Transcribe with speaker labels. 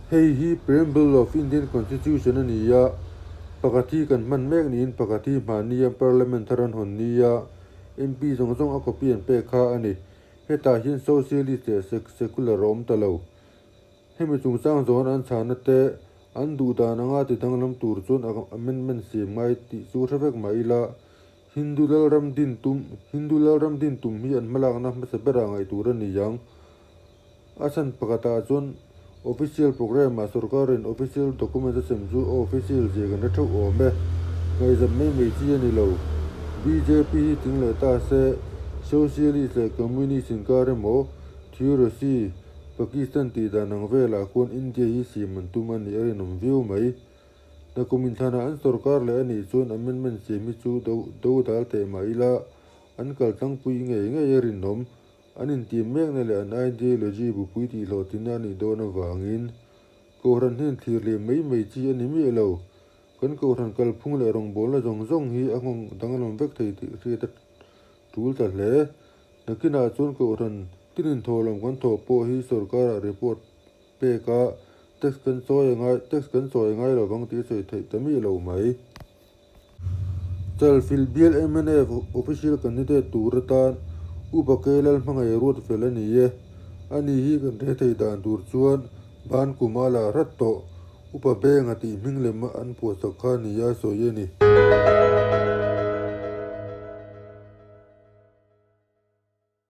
Speaker 1: Hei hi Preamble of Indian Constitution a ni a, pakhat hi kan hman mek niin pakhat hi hmahnia Parliament thar an hawn nia MP zawng zawng a copy an pek kha a ni. Hetah hian Socialist leh Secular a awm ta lo. Hemi chungchang zawn an chhahna te an duh dan anga ti danglam tur chuan amendment siam ngai tih chu hre vek mah ila, Hindu Lalram din tum Hindu Lalram din tum hi an hmalakna hmasa berah ngaih tur a ni ang. A chhan pakhatah chuan official programme ah sorkarin official document a sem chu a official zia kan hre theuh awm e. Ngaihzam mai mai chi a ni lo. Bjp hi tling leh ta se Socialist leh Communist inkar emaw Theoracy Pakistan tih dan ang velah khuan India hi siam an tum a nih a rinawm viau mai. Nakum inthlanah an sorkar leh a nih chuan amendment siam hi chu do do dal teh mah ila an kal tlangpui ngei ngei a rinawm. An intiam mekna leh an ideology bupui tih hlawhtlinna a nih dawn avangin Kohhran hian thlir leh mai mai chi a ni miah lo. Kan Kohhran kalphung leh rawngbawlna zawng zawng hi a nghawng danglam vek thei tih hriat a tul ta hle. Nakinah chuan Kohhran tinin thawhlawm kan thawh pawh hi sorkarah report pek a, tax kan chawi a ngai, tax kan chawi a ngai lovang tih a sawi theih ta miah lo mai. Chalfilh bial mnf official candidate tur atan Upa Kelal hmangaih ruat fel a ni e. Ani hi kan hre thei dan tur chuan ban kum a la rat tawh. Upa Benga tih hming lem an phuahsak kha nia sawi a ni.